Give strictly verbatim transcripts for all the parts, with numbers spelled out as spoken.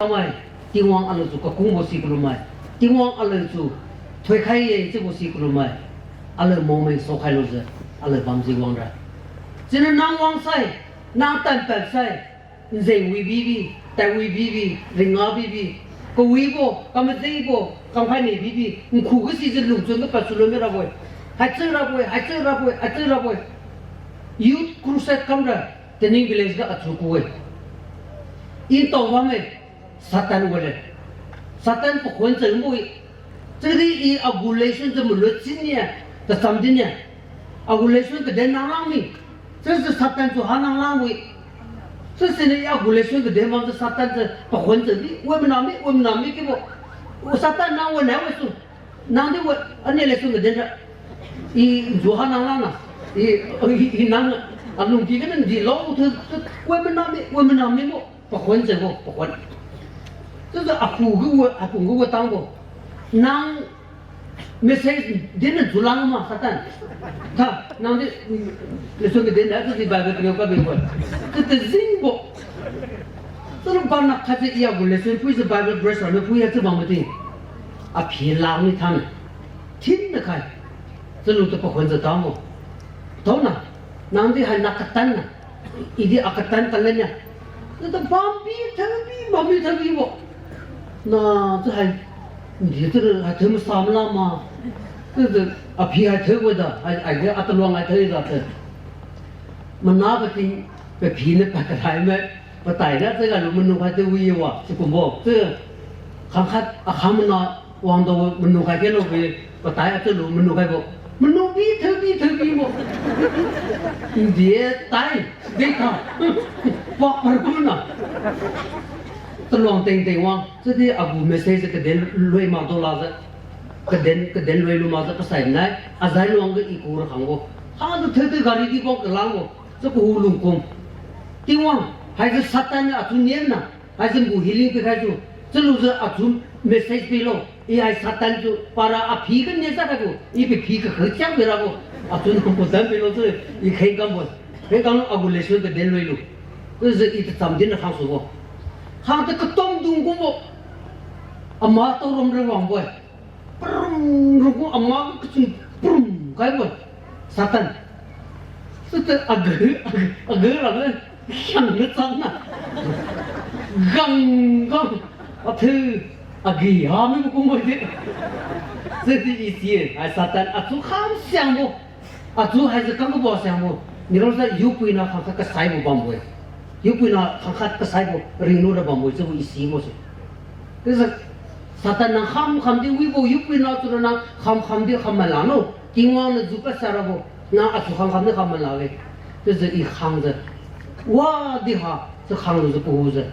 Kamai, Tingwang aliu tu kakungbo si kalumai, Tingwang aliu tu thoikhai ye chiubo si kalumai, aliu moment sokhai lujiu, aliu bamji wangra. Siniu nang wangsai, nang tanpad sai, nzeng wi bibi, tai wi bibi, ringa bibi, kawibo, kamajibo, kamkhai ni bibi, nkhu gasi jiu lungchun ga pad sulu mirabo-e. Haichiu rabo-e, haichiu rabo-e, haichiu rabo-e. Youth crusade kamra, Tening village ga achu ku-e. Ntao bamme, Satan wale. Satan pakhon changbo-e. Chiudi i agu lesson jiu malot chinnia, tacham dinnia. Agu lesson kaden nang langmi. Chiujiu Satan tu ha nang langbo-e. Chiusiniu i agu lesson kaden bamjiu Satan jiu pakhon changdi, wi manami, wi manami kibo. Satan nang wi nai wasu. Nangdi wi, ane lesson kadenra. I nju ha nang langna. I, i, i nang, alungki ga nang dilo, tu, tu, wi manami, wi manami bo. Pakhon changbo, pakhon. Chiujiu apu gu, apu gu tangbo. Nang message dinna julang ma Satan. Tha, nangdi, lesson kaden na, chiudi Bible kariu kabi bo. Chiudi jingbo. Chiulu bamna khatjiu i agu lesson phuijiu Bible verse raniu phui ya chiu bam mati. Aphi langni than. Thinna khai. Chiulu tu pakhon jiu tangbo. Taona, nangdi hai na katan na. Idi akatan kalan ya. Chiutu bambi thabi, bambi thabi bo. Na, chiu hai, ndi chiu hai theu masa mala ma. Chiutu aphi hai theu wada, hai, hai di ataluang hai theu da chiu. Mana pating, paphi niu pa kalai mai, patai na chiu galu manu khai chiu wi wa, sikumbo. Chiu, khangkhat akham mana wangdao manu khai kelo wi, patai achiulu manu khaibo. Manu bi theu bi theu bi bo. Ndi tai, di tha. Pak par kuna. Taluang tengteng wang, chiudi agu message kaden loi mak dao lakjiu. Kaden, kaden loi lu makjiu pasai nai, azai luang ga i ku ra khangbo. Hadu theu theu gari di bang kalangbo, chiu kahu lungkum. Tingwang, haijiu Satan niu achu nianna, haijiu ngu healing pikhaijiu, chiulujiu achu message pilo, i hai Satan tu para aphi kania ja khaibo, i paphi kakheu chiang mirabo, achu nang padan pilo chiu, i kheng kambo, kheng kamlo agu lesson kaden loilu. Chiujiu i tacham dinna khangsubo. Khangtu katom dung kumbo, ama tao rom ra wangbo-e. Prum, ruku ama kachun prum kaibo. Satan. Sita agi, agi, agi rame, siang ne chang na. Gang, gang. Athe, agi, ha mi kumbo di. Siti isi, hai Satan, achu kham siangbo. Achu haijiu kambo siangbo. Nirong sa, hiupuina khangkhat kasaibo bambo-e. Hiupuina khangkhat kasaibo, ringlu ra bambo-e, chiubo isibo se. Chiujiu, Satan nang kham kham di wibo hiupuina chiura nang kham kham di kham malano. Tingwang niu ju kasa rabo, nang achu kham kham di kham malale. Chiujiu i khangjiu, wa di ha, chiu khanglujiu kahujiu.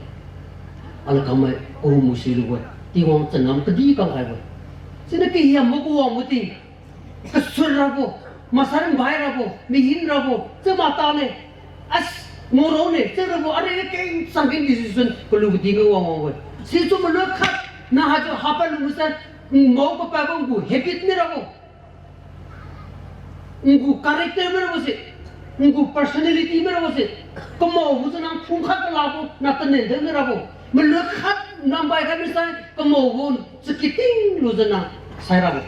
Alakangmai kahu musi lubo-e. Tingwang changam kadi kang khaibo-e. Siniu kahiambo kawangbo ting. Kasut rabo, masan bai rabo, mihin rabo, chiu mata ne, as, ngoro ne, chiu rabo, are keng sang keng decision kalu kadi ga wang wangbo-e. Sichiu malot khat, nang haitu hapa lu masan, ngao kapadbo ngu habit mirabo, ngu character mirabo se, ngu personality mirabo se, kamaobo se nang phungkhat kalabo, nang tanen de mirabo, malot khat nang bai khat misai, kamaobo chakiting lujiu nang sai rabo.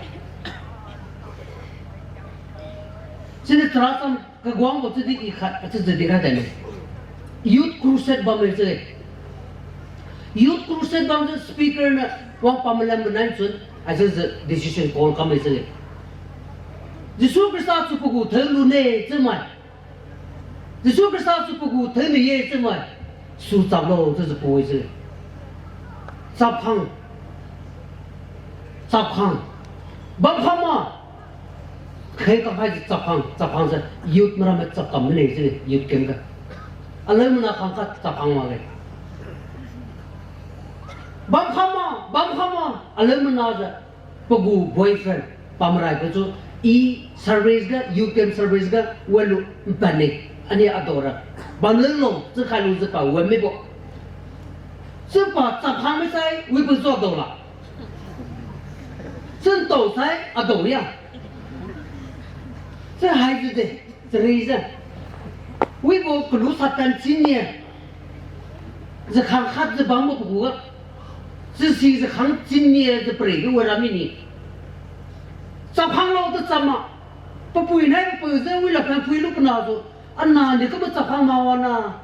Siniu chara cham kaguangbo chiudi i khat, achiujiu di khat dane. Youth crusade bamme chiu-e. Youth crusade bamjiu speaker niu wang pamalan manai chun, achiujiu decision call kamme chiu-e. Jesu Khrista chu pagu theu lune chiumai. Jesu Khrista chu pagu theu ni-e chiumai. Su chaplo chiujiu pu-e chiu. Chapkhang. Chapkhang. Bamkhang ma. Kheng kakhaijiu chapkhang, chapkhang jiu youth mara mai chapkam mane chiu youth camp ga. Aleu mana khangkhat chapkhang makge. Bamkhang ma, bamkhang ma, aleu mana jiu pagu boyfriend, pamrai pachu, i service ga, youth camp service ga, walu npad ne, ani adaora. Bamlenglo, chiu khailujiu pa wan mibo. Chiu pa chapkhang misai, wibo jiu adaola. Chiu ntao sai, adao ya. Chiu haijiu de, charijiu. Wibo kalu Satan chinnia. Jiu khangkhat jiu bambo pagu ga. Chisijiu khang chinnia jiu pare di wara mine. Chap khanglo tu chap ma. Papui nai papui jiu wi la phan pui lu kana tu. Anah ni kama chap khang ma wana.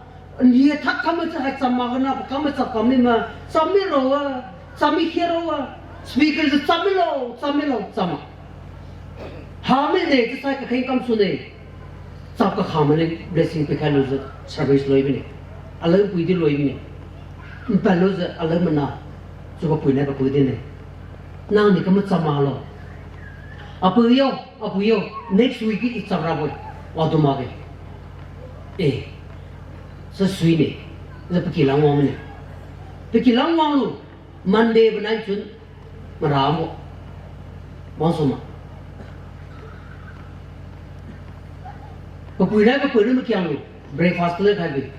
Nia thak kama jiu hai chap ma kana, pakam ma chap kam ni ma. Chap mi ro wa. Chap mi khe ro wa. Speaker jiu chap mi lo, chap mi lo, chap ma. Ha mine, chiusai kakheng kamsune. Chap kakha mane blessing pikhai lujiu service loi bine. Alou pui di loi bine. Npad lujiu alou mana. Chiubo pui nai papui dine. Nang ni kama chap ma lo. Apui yo, apui yo, next week i chap rabo-e. Wadu makge. Eh, sasuine, jiu pakilang wang mine. Pakilang wanglu, Monday bo nai chun, marabo. Wangsu ma. Papui nai papui nai makianglu, breakfast le khaibi.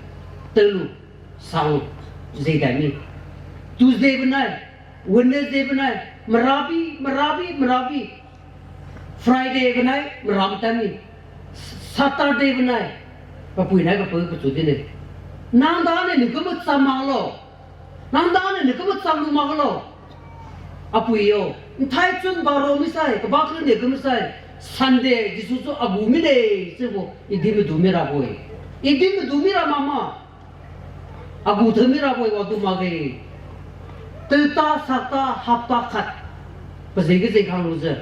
Telu, sang, jidai mi. Tuesday bo nai, Wednesday bo nai, marabi, marabi, marabi. Friday bo nai, maram tami. Saturday bo nai, papui nai papui pachu dine. Nang dane ni kama chap maklo. Nang dane ni kama chaplu maklo. Apui yo, nthai chun baro misai, kabak lu ni kama sai. Sunday, Jesu chu agu mide, chiubo, i din madu mirabo-e. I din madu mira mama. Agu thami rabo-e wadu makge. Teta sakta hapta khat. Pajeng kajeng khang lujiu.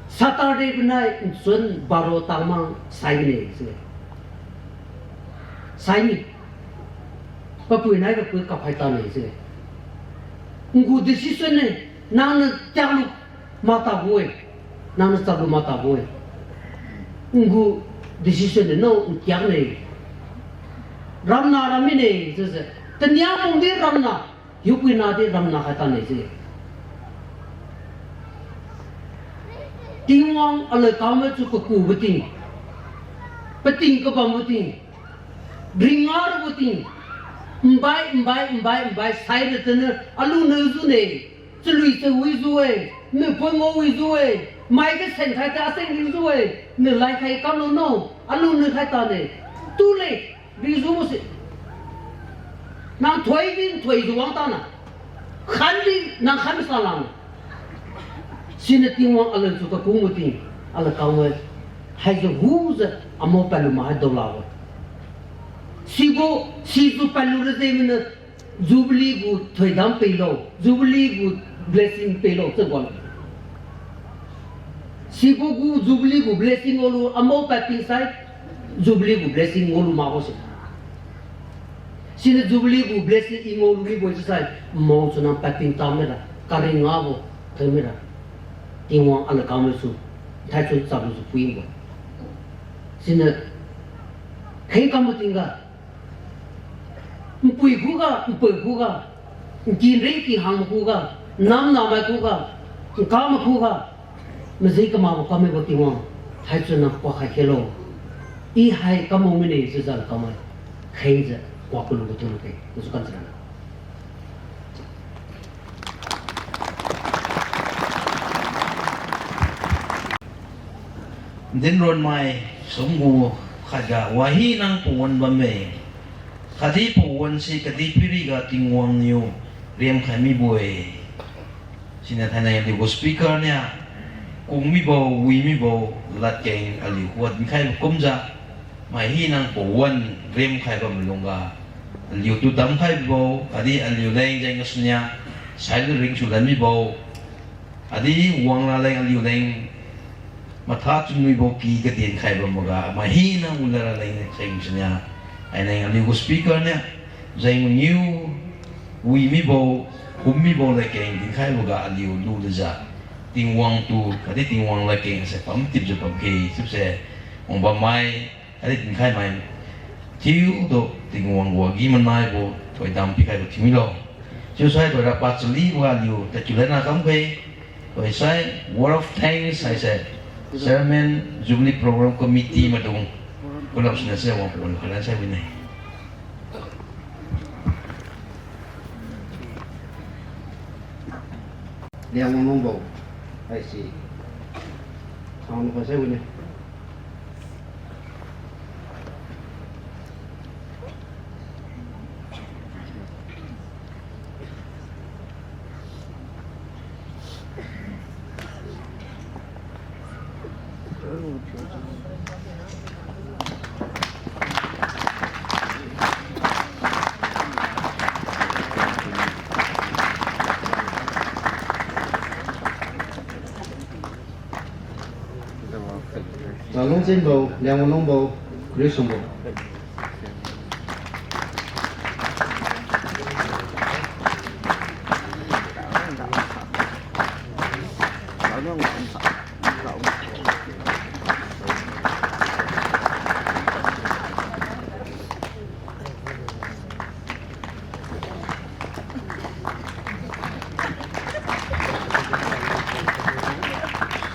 Saturday bo nai nchun baro tangmang sai mine chiu. Sai mi. Papui nai papui kaphai tane chiu. Ngu decision ne, nangniu tiaklu matabo-e. Nangniu chaplu matabo-e. Ngu decision ne no ntiakne. Ramna ram mine chiujiu. Tania mung di ramna, hiupuina di ramna khaitane chiu. Tingwang alakangmai chu kakubo ting, pating kabambo ting, ringa rabo ting, nbai, nbai, nbai, nbai, saira tana, aluniu june, chalui chawijiu-e, nupui ngaowijiu-e, mai kasen khaita aseng rijiu-e, nalai khai kamlo no, aluniu khaitane, too late, rijiu mose. Nang thoi di thoijiu wang tana. Khan di nang khan salan. Siniu Tingwang alan su kakungbo ting, alakangmai. Haijiu hujiu amao padlu ma hai daolabo. Sibo, sijiu padlu rajeng maniu, Jubilee gu thoidam pelo, Jubilee gu blessing pelo, chiu wan. Sibo gu Jubilee gu blessing ngaolu amao pad pingsai, Jubilee gu blessing ngaolu makbo se. Siniu Jubilee gu blessing i ngaolu mibo chiusai, mao chunna pad ping tam mira, karing ngabo, thai mira. Tingwang alakangmai su, thai chun chaplu su puibo. Siniu, kheng kambo tingga, npui khuga, npui khuga, nkinring kihangbo khuga, namnamai khuga, nkam khuga, maji kamabo kammibo Tingwang, haichun nang kuak khai khelo. I hai kambo mine chiujiu kamai, khengjiu kuak kalubo tu lukhe, nasu kan chara. Dinronmai sumgu khatga wahina pawan bamme. Khatdi pawan si kadihpiriga Tingwang niu riamkhai mibo-e. Siniu thainai aliugu speaker niu, kung mibo, wi mibo, ladkeng aliu khuga dinkhaibo kumjiu, mai hina pawan riamkhai bam lungga, aliutu damkhaibo, khatdi aliuleng jeng gasuniu, sailu ringsu lan mibo, khatdi wang raleng aliuleng, matha chunwibo ky kadenkhai bamboga, mai hina ula raleng jeng gasuniu, hainai aliugu speaker niu, jeng mangiu, wi mibo, kum mibo ladkeng dinkhaiboga aliu lujiu, Tingwang tu, khatdi Tingwang ladkeng se pamtipjiu bamkhe, chiubose, wangbammai, khatdi dinkhaimai, thiutu Tingwang gu agi-manaibo, thoidam pikhaibo thiumilo. Chiusai thoira pachaliboga aliu, tadkiu lana kamkhe, thoisai, word of thanks haise, Chairman, Jubilee Program Committee maidung, kulap sinase wang pawan khalan sai wine. Liangmai lungbo, haise, thang lu kha sai wine. Lungchinbo, Liangmai Lungbo, Riusungbo.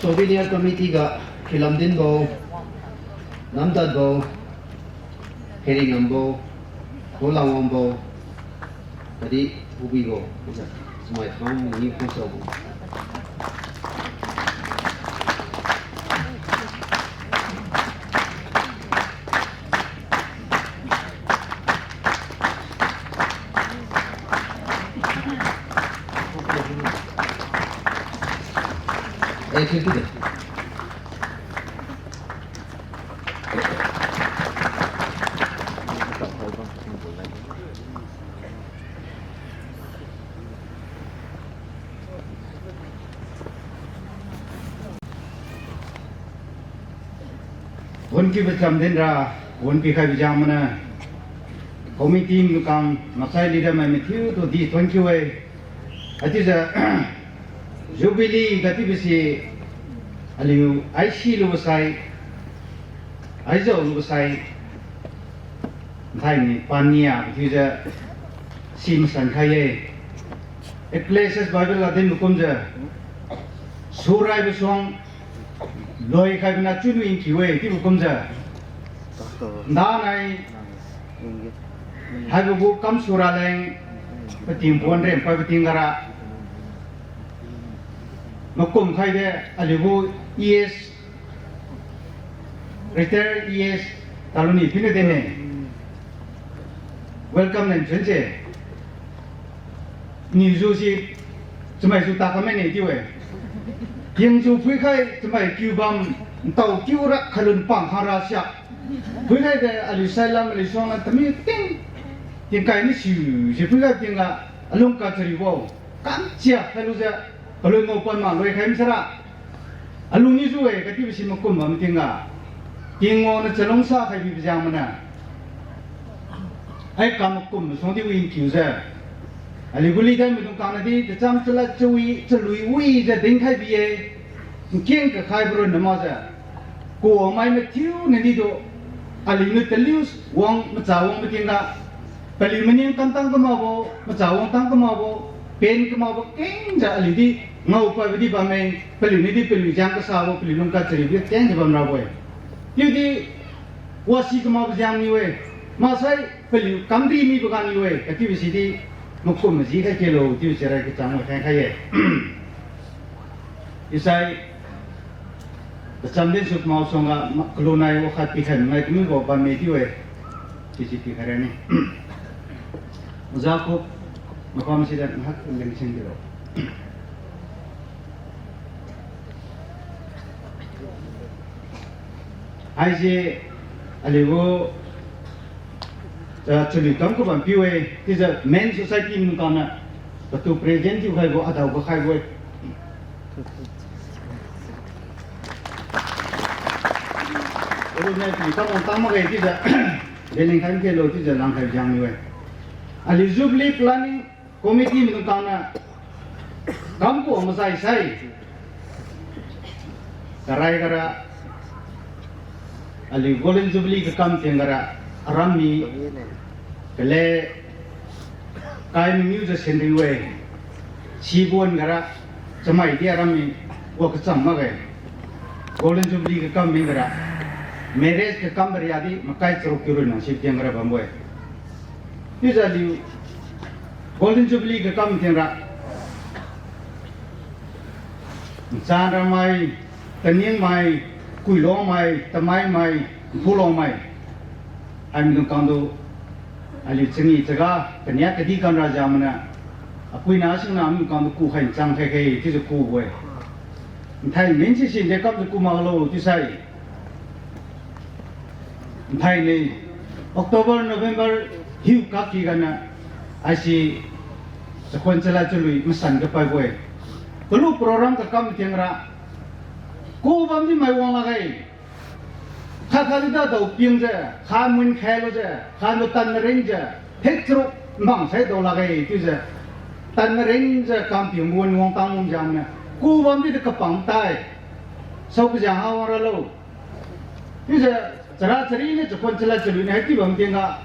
Souvenir Committee ga Khilamdinbo, Namdadbo, Kheringambo, Kolangwangbo, khatdi Pubibo, chamai khang ni khongsaobo. Eh, thank you. Wonkiubo chamdinra, wonpikhaibo jengniu, committee makang maksai leader mai mathiutu di thuonkiu-e. Haichiujiu Jubilee ga chiubo si aliu aisi lubo sai, aizao lubo sai, nthaini pania chiujiu si masan khai-e. Ecclesiastes Bible ga dinbo kumjiu, suraibo suang loikhaibo na chunwi nkiu-e chiubo kumjiu, ndanai haibo gu kamsu raleng, pating puan rem paibo tingga ra makum khaide, aliu gu E S, Retired E S Taloni pina dinne. Welcome nen chunse. Niujiu si chamaijiu ta kammaine chiu-e. Tingjiu phuikhai chamai kiu bam, ntao kiu ra khailun pang khang ra sia. Phuikhai de aliu sailam aliu suangna tami ting, tingkai ni siu, si phuikhai tingga, alung kacharibo kamchia khailujiu, kalui ngao pon ma loikhai masara. Alung niujiu-e kachiubo si makum bam tingga, Tingwang niu chalungsa khai bibo jengniu, ai kam makum suangdi wi nkiujiu, aliu gu leader maidung kangna di tacham chalad chawi chalui wijiu dinkhai bi-e, nkeng kakhaibo ronna makjiu, kuwangmai mathiu nadi tu, aliuniu taliu wang macha wangbo tingga, paliu maning kamtang kamakbo, macha wangtang kamakbo, pen kamakbo kengjiu aliu di ngao paibo di bamme, paliu niu di paliu jang kasabo, paliu lungkacharibo di kengjiu bamrabo-e. Chiudi wasi kamakbo jengniu-e, maksai paliu kamri mibo ganiu-e kachiubo sidi, makum maji khai khelo chiu sirai kachang khai khai-e. Isai, kacham din sukmao suangga ma-, kalunai wakhat pikhai nai kamibo bamme chiu-e. Sisi pikhai rani. Oja Kup, mafam sida ngahak lengsin dilo. Haise aliu gu, ah, chalui kam kabam piu-e, chiujiu Men Society maidung kangna, patu president thiukhaibo, adao kakhaibo-e. Aliu nai paliu kam wangtang makge chiujiu, deling khai khelo chiujiu langkhai jengniu-e. Aliu Jubilee Planning Committee maidung kangna, kamkuak mazai sai, karai gara, aliu Golden Jubilee kakam tingga ra, aram mi, kale, kai mangiujiu senriu-e, sibon gara, chamai di aram mi, wa kacham makge. Golden Jubilee kakam mi gara, marriage kakam bariadi makai charuk kiu run nang si tingga ra bambo-e. Chiujiu aliu Golden Jubilee kakam tingga ra, Nchanramai, Taningmai, Kuilongmai, Tamaimai, Nphulongmai, hai maidung kangtu, aliu changi chaga kania kadi kanra jengniu, apuina singna maidung kangtu kukhai nchang khai khai chiujiu kubo-e. Nthai min sisi de kamjiu ku maklo chiusai, nthai ni October, November hiu kakky ganiu, haise chakhuan chalad chalui masan kapaibo-e. Kalu program kakam tingga ra, ku bamdi mai wang lakge. Khat khat di da dao piang jiu, khat mun khailo jiu, khat lu tan maring jiu, thik charuk mbang sai dao lakge chiujiu, tan maring jiu kam piang wan wang tang wang jiu ne. Ku bam di di kapang tai. Sao kajiang ha wang ralo. Chiujiu, chara chari niu chakhuan chalad chalui niu haichiu bam tingga,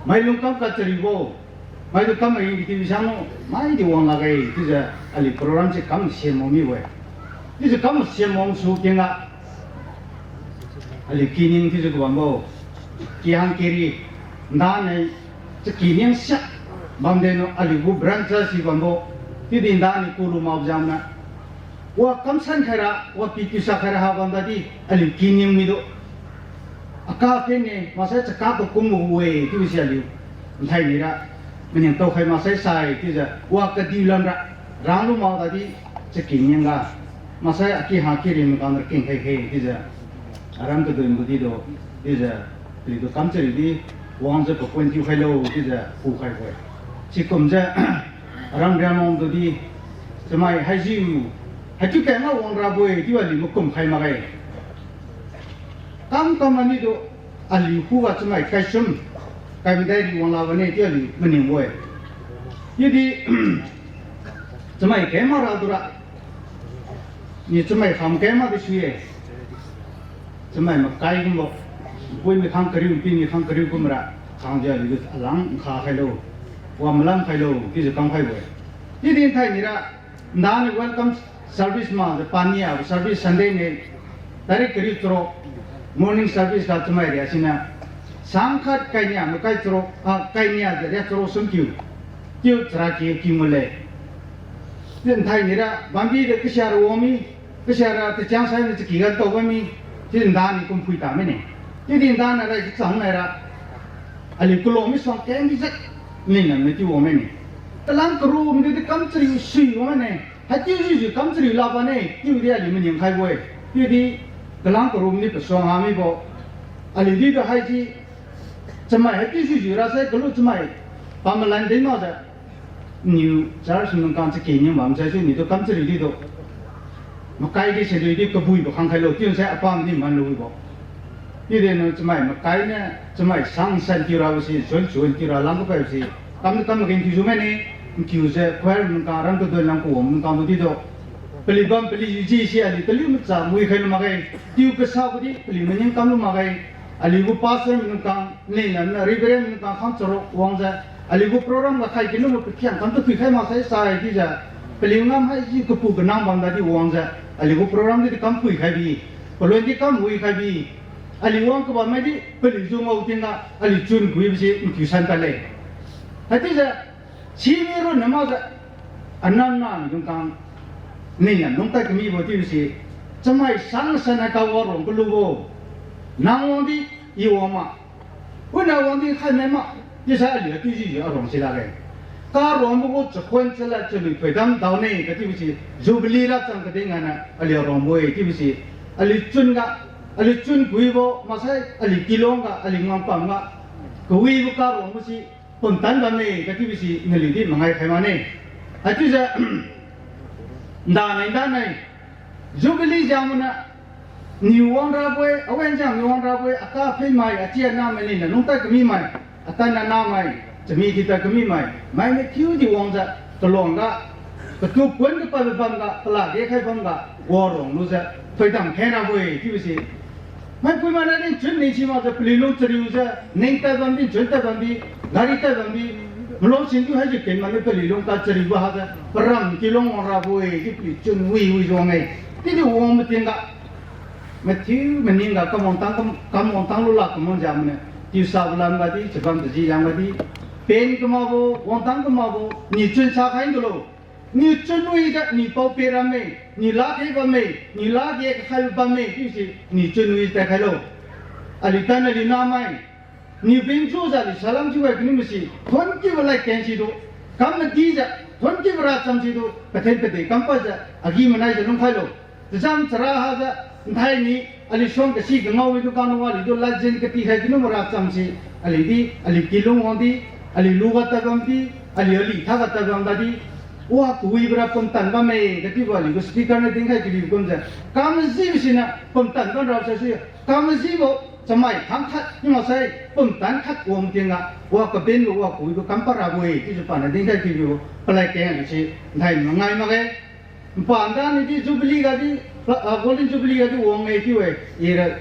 mailung kam ka charibo, mailung kam mai di ti bisang no, mai di wang lakge chiujiu, aliu program se kam siam wang mibo-e. Chiujiu kam siam wang su tingga, aliu kining chiujiu kabambo, kihang kiri, nda ne, chakining siak bam de no aliu gu branch si bambo, chiudi nda niu kulu mak jam na, wa kamsan khaira, wa pi tiusa khaira ha bam dadi, aliu kining midu. Aka pen ne, maksai chaka kakum gu-e chiubo si aliu nthai nira, maning tao khai maksai sai chiujiu, wa kadiu lamra, ranglu mak dadi, chakining ga, maksai aki ha kiri magang ra keng khai khe chiujiu, aram tadun budi do, chiujiu, aliutu kam chari di, wangjiu pakuan thiu khailo chiujiu kukhaibo-e. Sikumjiu, aram rianong tudi, chamai haijiu, haichiu kai ngao wang rabo-e chiu aliu makum khai makge. Kam kam aniu tu, aliu khuga chamai kaisum, kai madai di wang lakge ne chiu aliu maningbo-e. Chiudi, chamai kai mak ra dura, niu chamai kham kai mak di sui-e. Chamai makai kumbo, pui mi khang kariu, pi mi khang kariu kumra, khangjiu aliu alang nkha khailo, wa malam khailo chiujiu kam khaibo-e. Chiudi nthai nira, nda niu welcome service makjiu pania service Sunday ne, tarik kariu charuk, morning service ga chamai ria siniu, sang khat kainia makai charuk, ah, kainia jiu ria charuk sumkiu, chiu charaky kiu ngale. Chiu nthai nira bambi di kasia ra wang mi, kasia ra tachiang sai niu chaky ga tao bam mi, chiu nda niu kumphui ta mine. Chiudi nda niu rai kachang naira, aliu kalo mi suang keng di jat, nina niu chiu wang mine. Kalang karu mi di kam chari sui wang mine. Haichiu jiujiu kam chari lak bane chiu di aliu maning khaibo-e. Chiudi kalang karu mi di pasuang ha mibo, aliu di tu haisi, chamai haichiu jiujiu ra sai kalu chamai pamalan din makjiu, niu church nung kang chaky niu bam sai chiu niu tu kam chari di tu, makai di seri di kabuibo khang khailo chiu sai apam di man lubo. Chiudi niu chamai makai niu, chamai sang san thiu rabo si, sun sun thiu ra lam kapai si, kam kam mageng thiujiu mane, nkiujiu choir nung kang, ram kadon lam kawang nung kang tu di tu, paliu bam paliu ji si aliu taliu macha mui khailu makge, tiu kasabo di paliu maning kamlu makge, aliu gu pastor maidung kang, nina niu reverend maidung kang khang charuk wangjiu, aliu gu program ga khai kinubo pakhiang kam tu phui khai maksai sai chiujiu, paliu ngam haisi kapu kanang bam dadi wangjiu, aliu gu program di kam phui khai bi, palun di kam wi khai bi, aliu wang kabam mai di paliu ju ngao tingga aliu chun kuibo si nkiu san tale. Haichiujiu, simi ronna makjiu, anam namaidung kang, nina nung tad kamibo chiubo si, chamai sang sanai kawa rong kalubo, nang wang di, i wang ma, wina wang di khai mai ma, chiusai aliu atu jiujiu arong si lakge. Karongbo gu chakhuan chalad chalui thoidam daone kachiubo si, Jubilee rachang kading ganiu aliu arongbo-e chiubo si, aliu chun ga, aliu chun kuibo maksai aliu kilong ga, aliu ngam pam ga, kawibo karongbo si, pumtan bamme kachiubo si naliu di mangai khai mane. Haichiujiu, ndanai ndanai, Jubilee jang maniu wang rabo-e, awen jang niu wang rabo-e, aka phin mai, achia namai nina nung tad kami mai, atan ana mai, chami di tad kami mai, mai mathiu di wangjiu, kalong ga, katu pun kapad bam ga, pala dekhai bam ga, warong lujiu, thoidam khen rabo-e chiubo si, maipui mana din chun ning si makjiu paliu lung chariujiu, ning tad bam di, chun tad bam di, gari tad bam di, malong sin tu haijiu ken maniu paliu lung tad chariubo hajiu, param kilong wang rabo-e chiu paliu chun wi wijiu wang-e. Chiudi wang matingga, mathiu maning ga kam wangtang kam, kam wangtang lulak kamon jam maniu, tiusabo lam ga di, chabam taji lam ga di, pen kamakbo, wangtang kamakbo, niu chun sa khai dulo. Niu chun wijiu, niu pao pe ramme, niu lakge bamme, niu lakge kakhai bamme chiubo si, niu chun wi tad khailo. Aliu tan aliu namai, niu bingsujiu aliu salam thiukhai kanibo si, thon kibo ladkeng sidu, kam madijiu, thon kibo racham sidu, pathen pade kam pajiu, agi-manaijiu lungkhailo. Tacham chara hajiu, nthai ni, aliu suang kasi kangao midu kanu aliu du ladjin katikhai kanibo racham si, aliu di, aliu kilung wang di, aliu luga tad bam di, aliu ali thaga tad bam dadi, Wa kawibo ra pumtan bamme, katibo aliu gu speaker niu dinkhai kariu kumjiu. Kam majibo siniu pumtan bam rabo sai si, kam majibo chamai khang khat, chiu maksai pumtan khat wang tingga, wa kabenbo wa kawibo kam parabo-e, chiujiu paniu dinkhai kariu, palad keng aliu si, nthai mangai makge. Npa nda niu di Jubilee ga di, ah, Golden Jubilee ga di wang-e chiu-e, ira,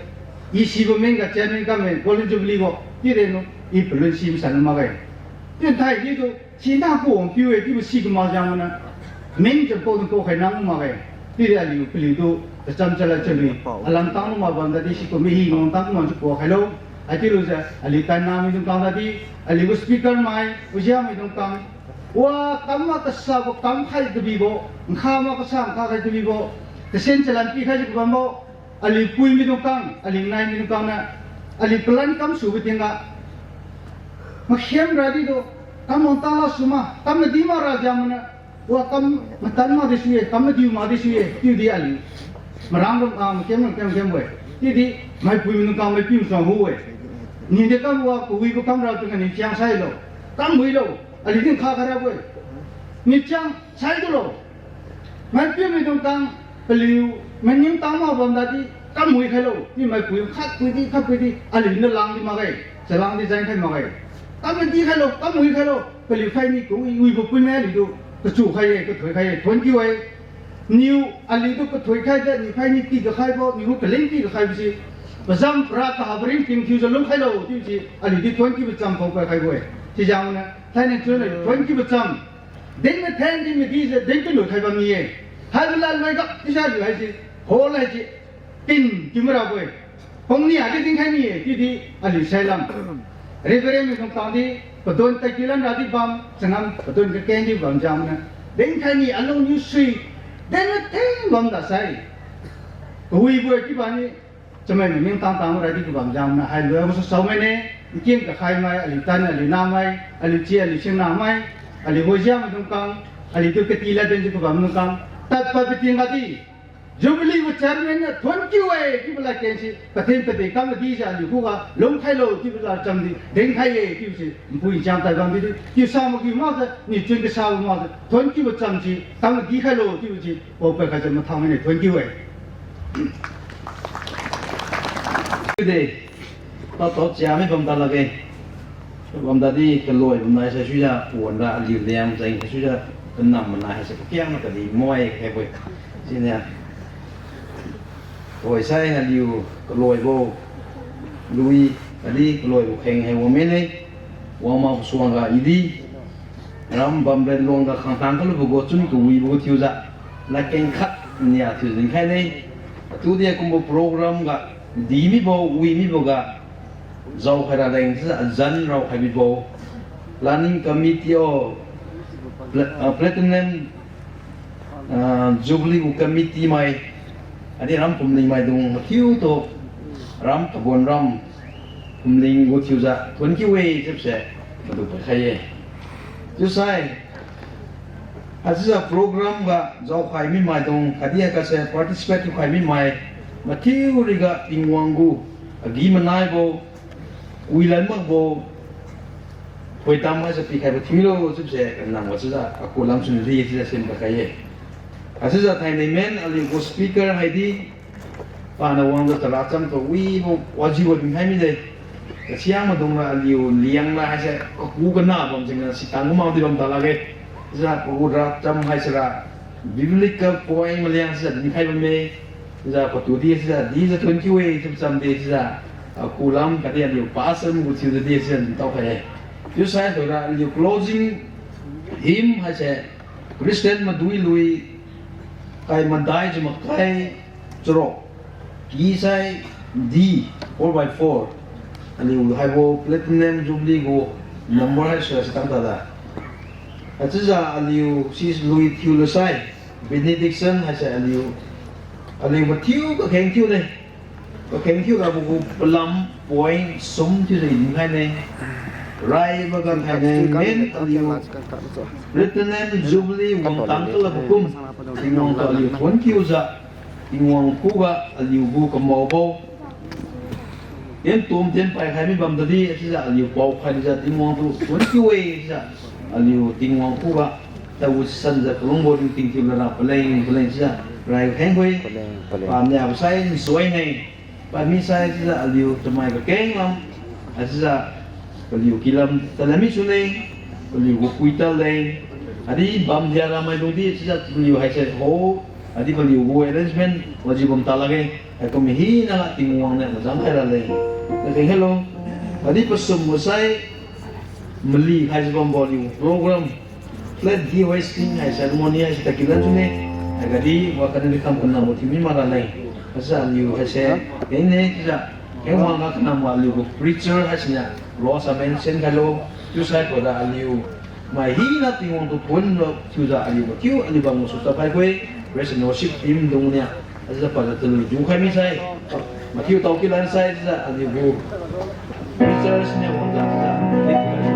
i sibo meng ga chairman kamme Golden Jubilee bo, chiu de nu, i palun si masan makge. Chiu nthai di tu, si nda ku wang piu-e, chiubo si kamak jang mana. Meng jam pao tu kukhai nang makge. Chiudi aliu paliu tu, tacham chalad chalui. Alam tang lu mak bam dadi si ku mihi ngong tang ku mak su ku khailo. Haichiulujiu, aliu tanna maidung kang dadi, aliu gu speaker mai, ujia maidung kang. Wa kam ma kasabo kam khai kabibo, nkha ma kasa nkha khai kabibo, tasen chalan pikhaijiu kabambo, aliu pui maidung kang, aliu nai maidung kang niu, aliu palan kamsubo tingga, makhem radi tu, kam wang tang la su ma, kam madi mak ra jam mana, wa kam matan mak di sui-e, kam madiu mak di sui-e, chiudi aliu. Marang ram, ah, makem, makem, makem we. Chiudi, maipui maidung kang maipiu sang hu-e. Nide kam wa kawibo kam ra tingga niu chiang sailo. Kam wilo, aliu din kha kha rabo-e. Niu chiang sai tulo. Maipiu maidung kang paliu, maning tang mak bam dadi, kam wi khailo, chiu maipui khat pui di, khat pui di, aliu niu lang di makge, chalang di jang khai makge. Kam di khailo, kam wi khailo, paliu khai ni kawi, wibo pui mai aliu tu, kachu khai-e, kathoi khai-e, thuon kiu-e. Niu, aliu tu kathoi khaijiu, niu khai ni pi kakhaibo, niu kaleng pi kakhaibo si. Pazam para kahabo ringting thiujiu lung khailo, chiu si, aliu di thuon kiubo cham khao pa khaibo-e. Sijang niu, thainai chun thuon kiubo cham. Din mathen din madijiu din kalui khai bam ni-e. Haibo ladloi ga, isa aliu haise, hall haise, tin kiu marabo-e. Hung ni adi dinkhai ni-e, chiudi aliu sailam. Reverend maidung kang di, padon takiu lan ra di bam, changam padon kakeng di bam jam na. Dinkhai ni alung niu sui, din mathen bam da sai. Kawibo-e chiu bam ni, chamai maning tang tang ra di kabam jam na, hai loi gasu saomai ne, nkin kakhai mai, aliu tan, aliu namai, aliu chi, aliu sing namai, aliu hojia maidung kang, aliu tu kati lad din di kabam maidung kang, tadpad pating ga di, Jubilee gu chairman niu thuon kiu-e chiubo ladkeng si, pathen pate kam madijiu aliu khuga lung khailo chiubo lad cham di dinkhai-e chiubo si, npui cham tai bam di di, kiu sa makiu makjiu, niu chun kasabo makjiu, thuon kiubo cham si, kam madi khailo chiubo si, paopad khaijiu mathang mine thuon kiu-e. De, tatao chia mi bam ta lakge. Bam tadi kaloi bam nai sai suijiu, puan ra aliu liang jeng sai suijiu, kanam manai haise kakiang na kadi moi khaibo-e. Siniu, oi sai aliu kaloibo, lui, kadi kaloibo kheng hai wang mine, wang mak suang ga i di, ram bam ren luang ga khangtang kalubo gu chun kawibo thiujiu, ladkeng khat nia thiu dinkhai ne. Atudi kumbo program ga, di mibo, wi mibo ga, jaokhai raleng chiujiu azan raokhai bibo, planning committee o, pla-, ah, platinum, ah, jubilee gu committee mai, adi ram phumling maidung mathiutu, ram kabon ram phumling gu thiujiu thuon kiu-e chiubose, madu pad khai-e. Chiusai, haichiujiu program ga jaokhai mi maidung, khatdi haiga se participate thiukhai mi mai, mathiu riga Tingwang gu agi-manaibo, wilan makbo, thoidam haise pikhaibo thiulo chiubose, kanam ga chiujiu aku lam suni di chiujiu sim pakhai-e. Haichiujiu thainai men aliu gu speaker haidi, pana wangjiu chara chamtu wibo wajibo dinkhai mide. Kasiang maidung ra aliu liang la haise kaku kana bam jengniu sitang gu mak di bam ta lakge. Chiujiu pagu racham haise ra biblical point maliang chiujiu dinkhai bamme. Chiujiu patu di chiujiu dijiu thuon kiu-e chiubo cham di chiujiu, aku lam khatdi aliu pastor gu thiujiu di chiujiu dintao khai-e. Chiusai tuhoira aliu closing hymn haise Christian madui lui, kai madaijiu makai charuk, key sai D, four by four. Aliu haibo Platinum Jubilee gu number hai sura si tang tada. Haichiujiu aliu si lui thiulu sai, benediction haise aliu, aliu mathiu kakheng thiu ne. Kakheng thiu rabo gu palam point sum thiujiu dinkhai ne. Raibo ga thainai men aliu Platinum Jubilee wangtang kalabo kum, Tingwang tu aliu thuon kiujiu, Tingwang khuga aliu gu kamaobo, tien tum tien pai khai mi bam tadi, chiujiu aliu paokhai lujiu Tingwang tu thuon kiu-e chiujiu, aliu Tingwang khuga Tawu sanjiu kalungbo ringting thiu lara paleng paleng chiujiu rai kheng khui. Paleng paleng. Pamniabo sai nsuai ne. Pami sai chiujiu aliu chamai kakeng lam. Haichiujiu paliu kilam tadlam mi sune. Paliu gu pui tadle. Adi bam dia ramaidung di chiujiu paliu haise ho. Adi paliu gu arrangement wajiu bam ta lakge. Haikum hina Tingwang niu majang khai rale. Kakeng hello. Adi pasum gu sai mali khaijiu bambo aliu program. Flag de hoisting hai ceremony haise takilan sune. Haiga di wa kanadi kam kanambo thiumi mak rale. Haichiujiu aliu haise keng ne chiujiu keng wangga kanambo aliu gu preacher haisiniu ro samen sen khailo. Chiusai koda aliu mai hina Tingwang tu pun lo chiujiu aliu mathiu aliu bam su tapai khui. Praise and worship team dung niu ajiu pala talu jukhai mi sai mathiu tao kilan sai chiujiu aliu gu preachers niu wangjiu chiujiu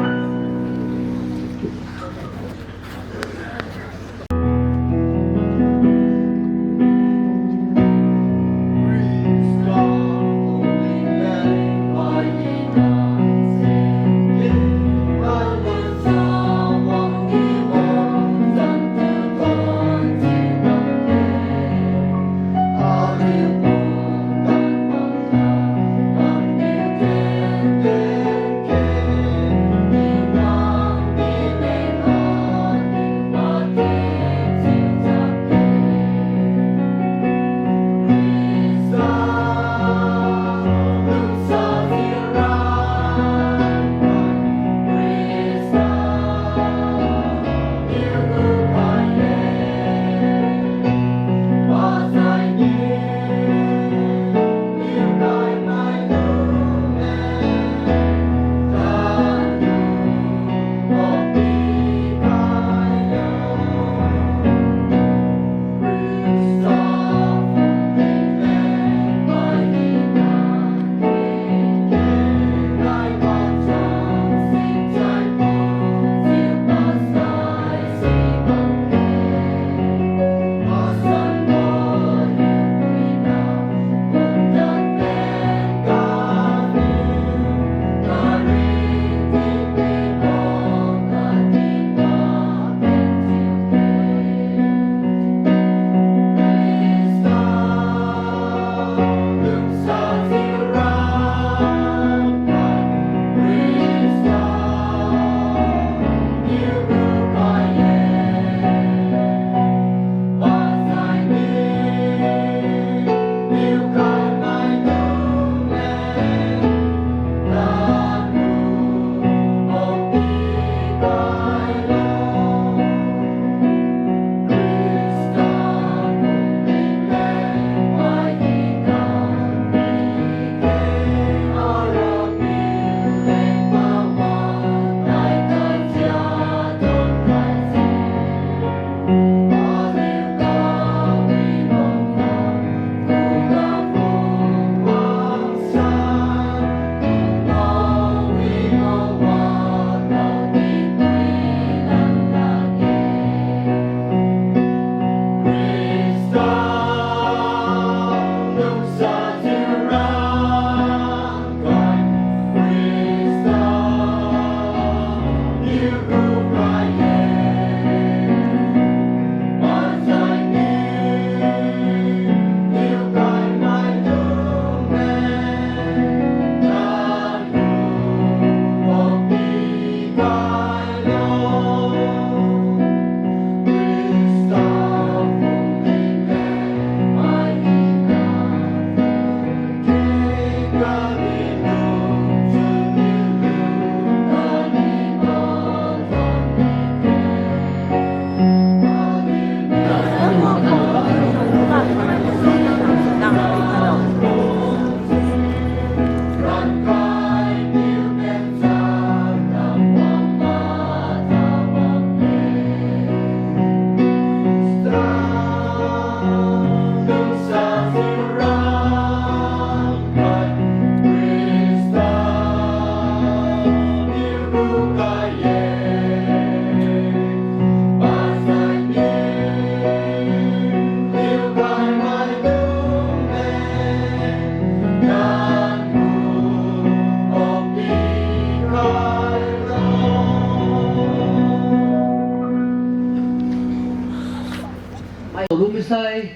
Lu misai,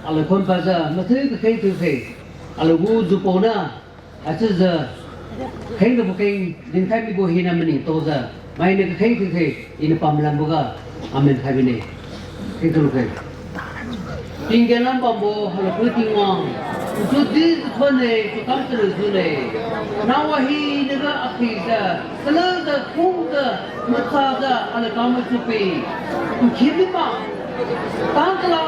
aliu khon pajiu mathiu kakheng thiukhe, aliu gu jupao na, haichiujiu kheng rabo keng dinkhai mibo hina maningtaojiu mainiu kakheng thiukhe, iniu pamlamboga, amen khai bine. Kheng thiukhe. Tinggen lam bambo hailugu Tingwang, ntu di thon-e, tukam chariu june. Nang wahinaga akhijiu, kalujiu, khungjiu, machajiu, aliu kangmai chupi. Nkhim mima, tang kala,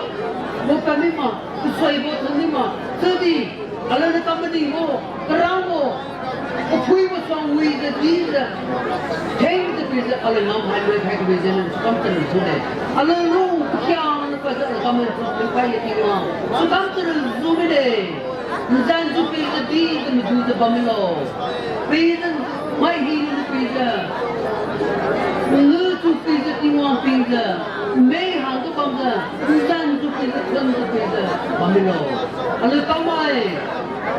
bo kam mima, kasoibo thon mima, chiudi, aliuniu kam maningbo, karangbo, kaphuibo suang wijiu dijiu, thengjiu pijiu aliu ngam hai loi khai kabijiu nang chukam chariu june. Aliu lung pakhiangna pajiu aliu kam maningbo phuikhai ye Tingwang, chukam chariu ju mide. Nzan ju pijiu dijiu madujiu bam milo. Pijiu mai hiniu pijiu, nlu ju pijiu Tingwang pijiu, mei hangtu bamjiu, nzan ju pijiu, thon ju pijiu bam milo. Aliu kamai,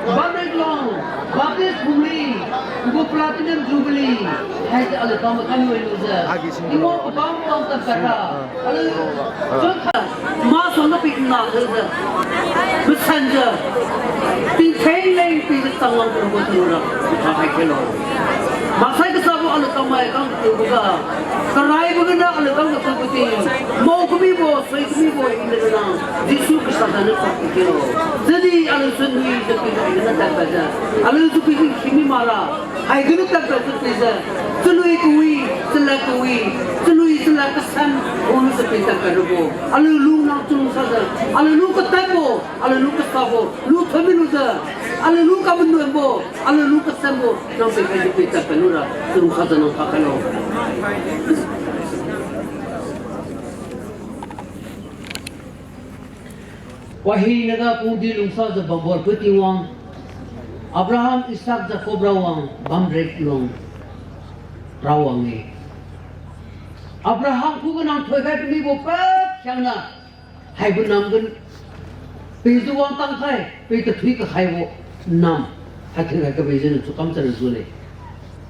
Bamrekluang Baptist Phungri gu Platinum Jubilee haise aliu kamai kam loi lujiu, Tingwang kabam pang tadpadra, aliu chunkhai masuangga pi na thiujiu, masanjiu, tingtheng leng pijiu changwang kalubo thiura, makhai khailo. Maksai kasabo aliu kamai kam katiuboga, karaibo gana aliu kam katiubo ting, mao kamibo, sui kamibo hina rana, Jesu Khrista janiu kam katiulo. Chiudi aliu chunwijiu pijiu haiganiu tadpadjiu, aliu ju pijiu nkhim mi makra, haiganiu tadpadjiu pijiu, chalui kawi, chalad kawi, chalui chalad kasan, ulujiu pi tadpad rabo, aliu lung nang chalungsajiu, aliu lung katadbo, aliu lung kasabo, lu thon milujiu, aliu lung kamanuanbo, aliu lung kasanbo nang pikhaijiu pi tadpad lura chalungsajiu nang kha khailo. Wahinaga pumdi lungsajiu bambo aliu Tingwang, Abraham, Isaac, Jacob Rawang, Bamrekluang Rawang-e. Abraham khuga nang thoikhai kamibo pakhiangna, haibo nam gun, pijiu wangtang khai, pi tathui kakhaibo nam, hai thinkhai kabijiu nang chukam chariu june.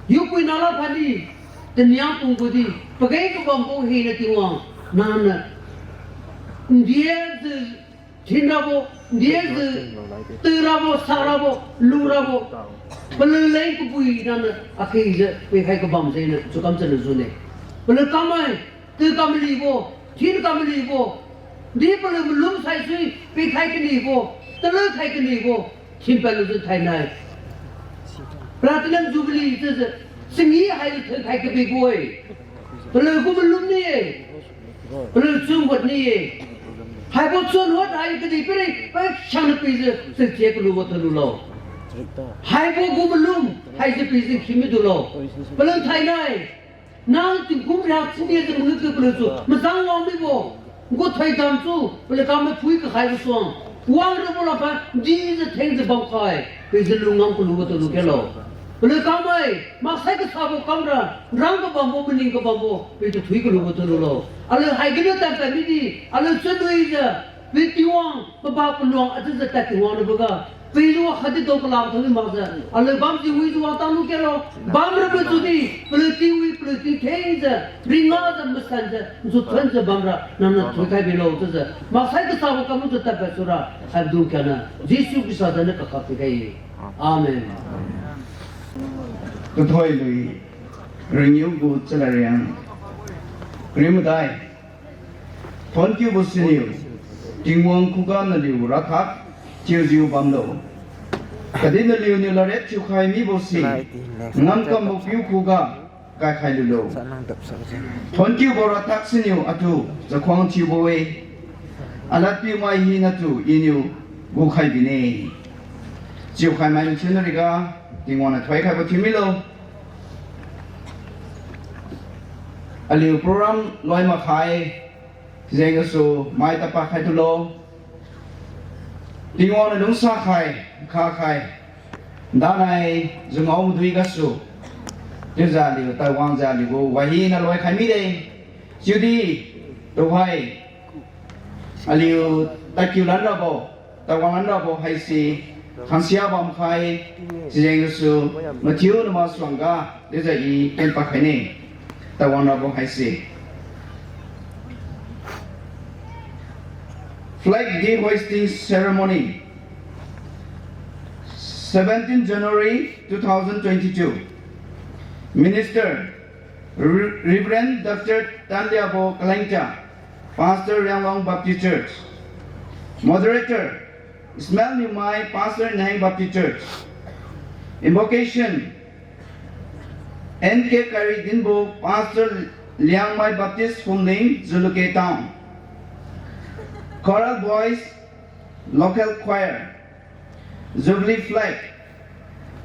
Hiupuina la phadi, taniang pungbo di, pageng kabambo hina Tingwang, nangniu, ndijiu, thinrabo, ndijiu, tuirabo, sakrabo, lurabo, paliuleng kabui nangniu akhijiu pikhai kabam jengniu chukam chariu june. Paliu kammai, tu kamalibo, thin kamalibo, di paliu malum saisui pikhai kanibo, taliu khai kanibo, thinpad lujiu thainai Platinum Jubilee chiujiu, singi hailu thinkhai kabibo-e. Paliu gu malum ni-e. Paliu chunwat ni-e. Haibo chunwat hai kadihpiri, pakhiangna pijiu, chachie kalubo tu lulo. Haibo gu malum, haisi pijiu khimi dulo. Paliu thainai, nang tingkum riak chinijiu mangiu tu paliu chu, mazang wang mibo, gu thoidam chu, paliu kam maphui kakhaibo suang, wang rabo lapa, dijiu thengjiu bamkhai, pijiu lungngam kalubo tu lu khelo. Paliu kammai, maksai kasabo kamra, rang kabambo, maning kabambo, pitu thui kalubo tu lulo. Aliu haiganiu tadpad midi, aliu chunwijiu, pi Tingwang, paba paluang achiujiu tad Tingwang niuboga, pijiu wakhatdi dao kalam thangdi makjiu, aliu bamjiu wijiu wangtang lu khelo, bamrabo tudi, paliu tingwi, paliu tingthengjiu, ringajiu, masanjiu, nchuthanjiu bamra, nangniu thuikhai bilo chiujiu, maksai kasabo kamjiu tadpad sura, haidung kaniu, Jesu Khrista janiu kakak tikhai-e. Amen. Kathoi lui, ringiu gu chalariang, kariu madai, thonkiubo siniu, Tingwang khuga naliu rathak thiujiu bamlo. Khatdi naliuniu ladriat thiukhai mibose, ngamkambo piu khuga kaikhai lulo. Thonkiubo rathak siniu atu chakhuang thiubo-e. Aladpiumai hinatu Iniu gukhai bine. Chiukhai mai mathiuna riga, Tingwang niu thoikhaibo thiu milo. Aliu program loi makhai, jeng gasu mai tapa khai tulo. Tingwang niu lungsa khai, nkha khai, danai jungao madui gasu, chiujiu aliu taiwangjiu aliu gu wahina loikhai mide. Chiudi, tuhoi, aliu tadkiu lanrabo, taiwang lanrabo haise, khangsia bamkhai, sijeng gasu, mathiu nama suangga, chiujiu i kenpad khaine, taiwang rabo haise. Flag de-hoisting ceremony, seventeen January two thousand twenty-two. Minister, Re-, Reverend Doctor Tanliabo Kalengcha, Pastor, Rianglong Baptist Church. Moderator, Ismail Niumai, Pastor, Naheng Baptist Church. Invocation, N K Kairidinbo, Pastor, Liangmai Baptist Phumling, Jalukie Town. Choral Boys, Local Choir. Jubilee Flag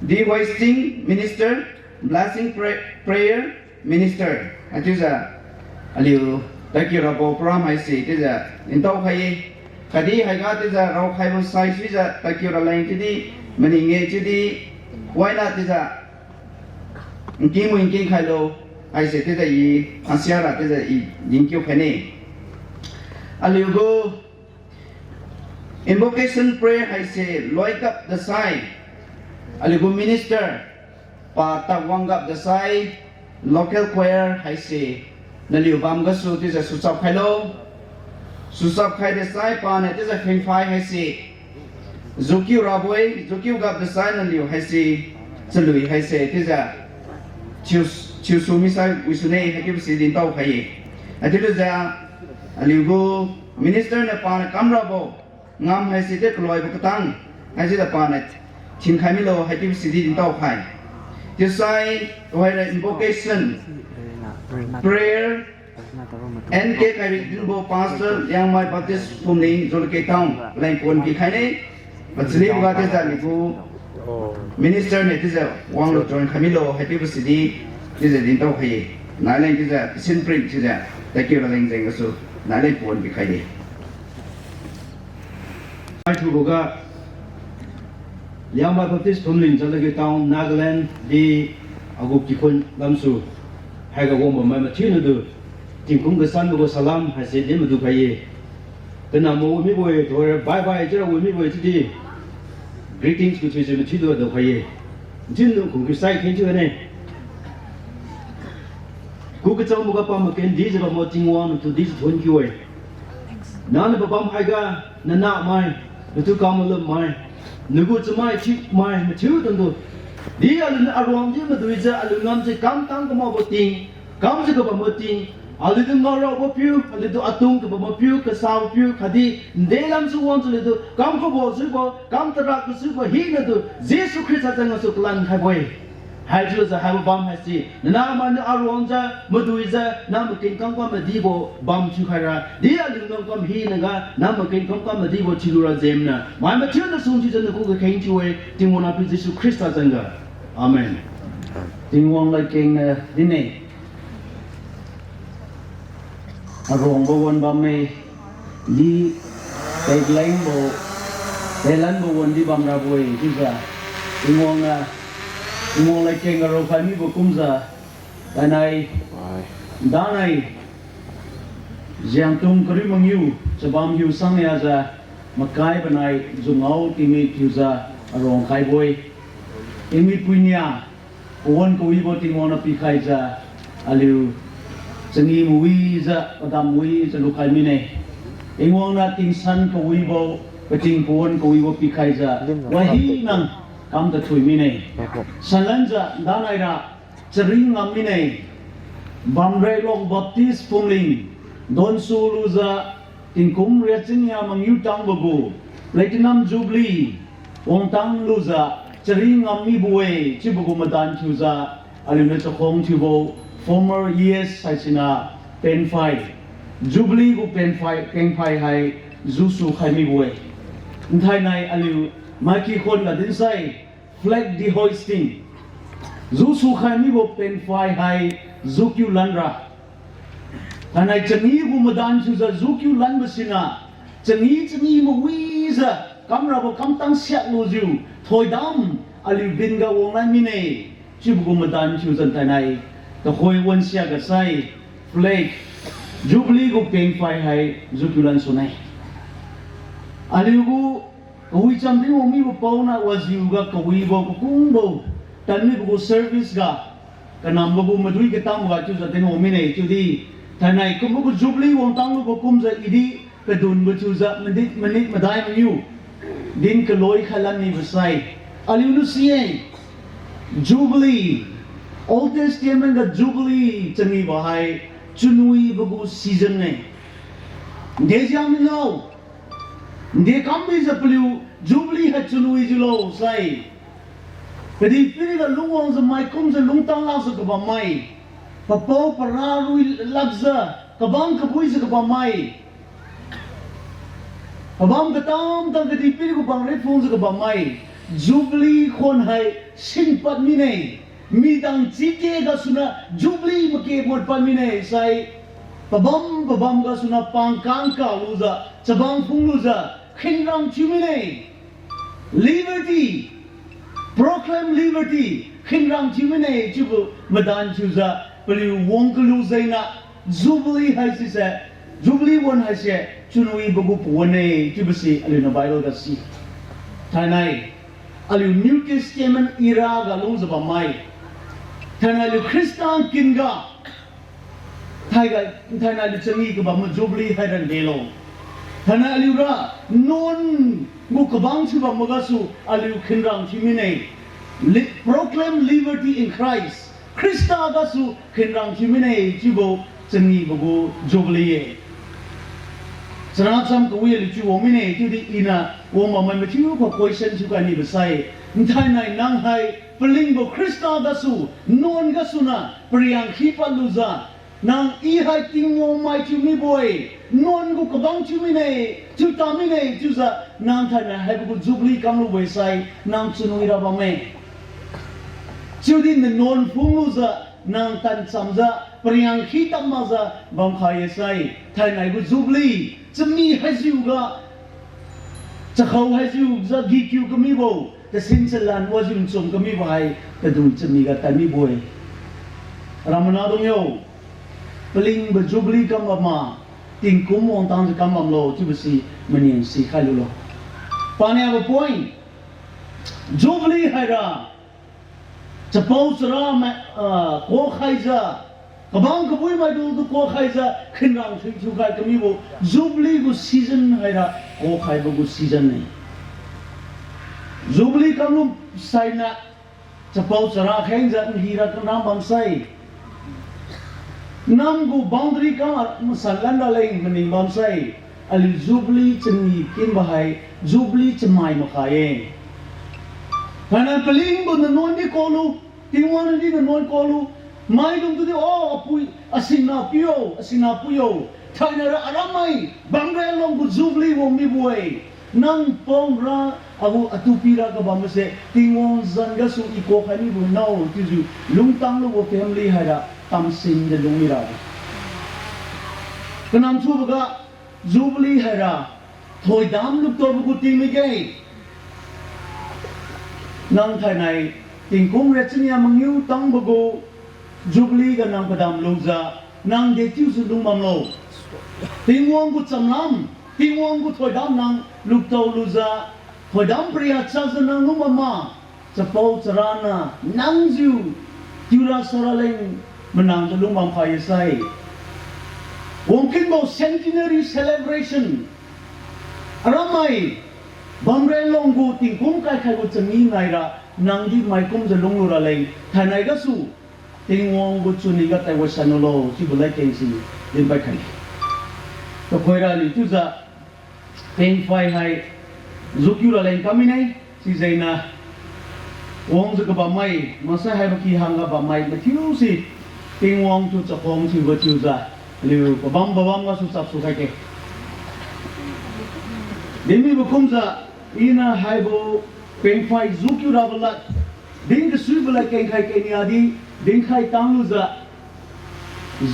de-hoisting, Minister, Blessing Pra-, Prayer, Minister. Haichiujiu aliu tadkiu rabo program haise chiujiu dintao khai-e. Khatdi haiga chiujiu raokhaibo saisuijiu tadkiu raleng chiudi maning-e chiudi, waina chiujiu nking mui nking khailo, haise chiujiu i, asiara chiujiu i dinkiu khaine. Aliugu invocation prayer haise loigap dasai, aliugu minister, Pa Tawang gap dasai, local choir haise, naliu bam gasu chiujiu suchap khailo. Suchap khai dasai paniu chiujiu phengphai haise, jukiu rabo-e, jukiu gap dasai naliu haise, chalui haise chiujiu thiu, thiusu misai wisune haichiubo si dintao khai-e. Haichiulujiu aliugu minister niu paniu kamrabo ngam haise chiu kaloibo katang haise da paniu thinkhai milo haichiubo sidi dintao khai. Chiusai tuhoira invocation, prayer, N K Kairidinbo, Pastor, Liangmai Baptist Phumling, Jalukie Town, leng pon pikhaine. Pachaliboga chiujiu aliugu minister niu chiujiu wanglu join khai milo haichiubo sidi chiujiu dintao khai-e. Naleng chiujiu sin print chiujiu tadkiu raleng jeng gasu naleng pon pikhaide. Haithuboga Liangmai Baptist Phumling, Jalukie Town, Nagaland di agu kikhun lamsu haiga wangbo mai mathiuniu du tingkum kasanbo gu salam haise din madu khai-e. Kanambo mibo-e tuhoira bye bye chiura wi mibo-e chiudi greetings kuthuise mathiudu dao khai-e. Din nung khung kiusai khen thiu ne. Ku kachangboga pamaken dijiu bambo Tingwang natu dijiu thon kiu-e. Nangniu pabam haiga nanahmai, natu kamalum mai, nagu chamai thiumai mathiu tangdu. Di aliu aruang di maduijiu aliu ngamjiu kamtang kamakbo ting, kamjiu kabambo ting, aliutu ngaorabo piu, aliutu atung kabambo piu, kasabo piu khatdi nde lamsu wangjiu aliutu kam kabo suibo, kam tarak kasuibo hinatu Jesu Khrista jeng gasu kalan khaibo-e. Haichiujiu haibo bam haise nanahmai niu aruangjiu maduijiu nang maken kamkam madibo bam thiukhaira di aliu ngamkam hinaga nang maken kamkam madibo thiulura jengniu mai mathiuniu sum thiujiu nagu kakheng thiu-e, Tingwang nahpiu Jesu Khrista jengga. Amen. Tingwang ladkeng niu dinne. Aruangbo wan bamme, di teklengbo, telanbo wan di bamrabo-e chiujiu Tingwang niu, Tingwang ladkeng ga raokhai mibo kumjiu, tainai, danai, Jiangtung kariu mangiu chabam hiu sangniajiu, makai banai jungao tingmi thiujiu aruang khaibo-e. Tingmi puinia pawan kawibo Tingwang niu pikhaijiu, aliu changi mawijiu padam wijiu lukhai mine. Tingwang niu tingsan kawibo, pating pawan kawibo pikhaijiu, wahina kam tathui mine. Sanlanjiu danaira chari ngam mine. Bamrelong Baptist Phumling, donsu lujiu tingkum riachinnia mangiu tangbo gu Platinum Jubilee wangtang lujiu chari ngam mibo-e chiubo gu madan thiujiu, aliuniu chakhuang thiubo former E S haisiniu penphai, Jubilee gu penphai, penphai hai jusu khai mibo-e. Nthainai aliu maiky khon ga dinsai flag de-hoisting, jusu khai mibo penphai hai jukiu lanra. Thainai changi gu madan thiujiu jukiu lanbo siniu, changi changi mawijiu kamrabo kamtang siaklujiu thoidam aliu binga wanglan mine. Chiubo gu madan thiujiu thainai tuhoi wansiaga sai flag, Jubilee gu penphai hai jukiu lan sune. Aliugu kawicham din wang mibo paona wajiuga kawibo kakungbo, tanmibo gu service ga, kanambo gu madui katamga chiujiu din wang mine chiudi, thainai kumbo gu Jubilee wangtang lubo kumjiu idi Kadunbo chiujiu minute, minute madai mangiu din kaloi khai lan nibo sai, aliu niu si-e, Jubilee, Old Testament ga Jubilee changibo hai chunwibo gu season-e. Nde jiang milo, nde kam mijiu paliu Jubilee hai chunwijiulo sai, kadihpiriga lungwangjiu maikumjiu lungtang lakjiu kabammai, papao para rui lakjiu, kabang kabuijiu kabammai, pabam katam-tam kadihpiri gu bang riphungjiu kabammai, Jubilee khuan hai sinpad mine. Midang chike gasuna Jubilee make mutpad mine sai, pabam pabam gasuna pangkang kalujiu, chabang phunglujiu, khinrang thiu mine. Liberty, proclaim liberty, khinrang thiu mine chiubo madan thiujiu paliu wang kalu jengniu, Jubilee haisise, Jubilee wan haise chunwibo gu pawan-e chiubo si aliuniu Bible ga si. Thainai aliu New Testament era ga lungjiu bammai, thainai aliu Khrista nkinga, thaiga, thainai aliu changi kabambo Jubilee haira delo. Thainai aliura nuan gu kabang thiubambo gasu aliu khinrang thiu mine. Li-, proclaim liberty in Christ. Khrista gasu khinrang thiu mine chiubo changibo gu Jubilee-e. Chara cham kawi aliu chiu wang mine chiudi iniu wang bammai mathiu kha question thiukhai nibo sai, nthainai nang hai palingbo Khrista gasu, nuan gasuniu pariang khi padlujiu, nang I hai Tingwang mai thiu mibo-e, nuan gu kabang thiu mine, thiuta mine chiujiu nang thainai haibo gu Jubilee kamlubo-e sai nang chunwi ra bamme. Chiudi nanuan phunglujiu, nang tanchamjiu, pariang khi tad makjiu bamkhai-e sai, thainai gu Jubilee chami haijiuga, chakhao haijiujiu gikiu kamibo, tasin chalan wajiu nchum kamibo hai tadui chamiga tad mibo-e. Ramana dung yo, palingbo Jubilee kam bamma, tingkum wangtangjiu kam bamlo chiubo si maning sikhai lulo. Paniabo point, Jubilee haira chapao chara mai, ah, kuakhaijiu, kabang kabui maidungtu kuakhaijiu khinrang thiu thiukhai kamibo Jubilee gu season haira kuakhaibo gu season-e. Jubilee kamlu sainiu chapao chara khengjiu nhira kanam bamsai, nam gu boundary kam masan lan raleng maning bamsai, aliu Jubilee chani kinbo hai Jubilee chamai makhai-e. Thainai palingbo nanuan di kuaklu, Tingwang di nanuan kuaklu, maidungtu di, o apui, asingna piu, asingna pui yo, thainai ra aram mai bamralong gu Jubilee wang mibo-e. Nang paora agu atu pira kabambose Tingwang zan gasu I kuakhai mibo nao chiujiu lungtang lubo family haira tamsinjiu lung mira. Kanam thiuboga Jubilee haira thoidam luktaobo gu tingmige. Nang thainai tingkum re chinia mangiu tangbo gu Jubilee ga nang padam lujiu, nang dechiujiu lung bamlo? Tingwang gu chamlam, Tingwang gu thoidam nang luktao lujiu, thoidam pariak chakjiu nang lung bamma, chapao charaniu nangjiu tiura saraleng manangjiu lung bamkhai-e sai, wangkinbo centenary celebration, aram mai bamralong gu tingkum kaikhaibo chami naira, nangdi maikumjiu lunglu raleng thainai gasu Tingwang gu chunwiga taiwai sanlo chiubo ladkeng si dinpad khai. Tuhoira aliu chiujiu pengphai hai jukiu raleng kam mine, sijengniu wangjiu kabammai, maksai haibo ki hangga bammai mathiu si Tingwang tu chakhuang thiubo chiujiu, aliu pabam pabam gasu chapsu khaike. Dinmibo kumjiu, iniu haibo pengphai jukiu rabo lad, din kasuibo lad kengkhai kengnia di dinkhai tanglujiu,